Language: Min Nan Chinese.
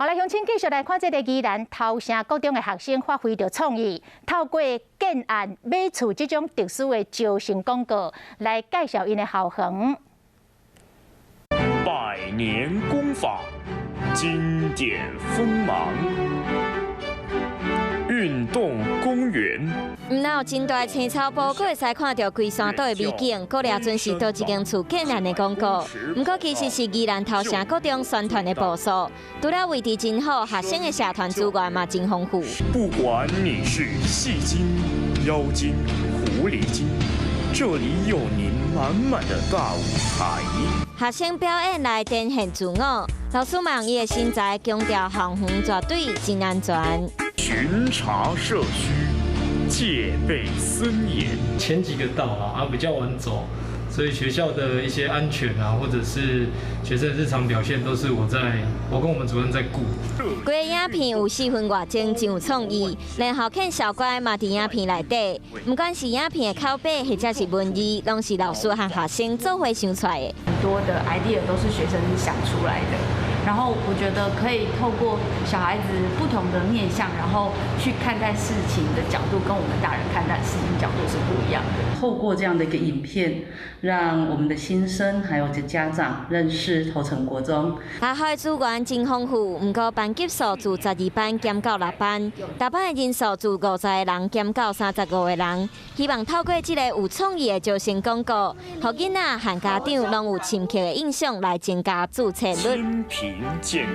好來，鄉親繼續來看這个宜蘭頭城國中的學生發揮著創意，透過建案買厝這種特殊的招生廣告來介紹𪜶的校園。百年工法，經典鋒芒，運動公園。毋但有真大青草埔，閣會使看著龜山島的美景。閣掠準是佗一間厝建案的廣告，毋過其實是宜蘭頭城國中宣傳的步數。除了位置真好，學生的社團資源嘛真豐富。不管你是戲精、妖精、狐狸精，這裡有您滿滿的大舞台。學生表演來展現自我，老師嘛用伊的身材強調校園絕對真安全。巡查社區，戒備森嚴。前幾個到啊，啊比較晚走，所以學校的一些安全啊，或者是學生日常表現，都是我在，我跟我們主任在顧。規个影片有4分外鐘，真有創意，連校犬小乖嘛佇影片內底。毋管是影片的口白，或者是文字，攏是老師和學生做伙想出來的。很多的 idea 都是學生想出來的。然後我覺得可以透過小孩子不同的面向，然後去看待事情的角度，跟我們大人看待事情角度是不一樣的。透過這樣的一個影片，讓我們的新生還有這家長認識頭城國中。學校的資源真豐富，毋過班級數自12班減到六班，大班的人數自50個人減到35個人。希望透過這个有創意的招生廣告，予囡仔和家長攏有深刻的印象，來增加注冊率。健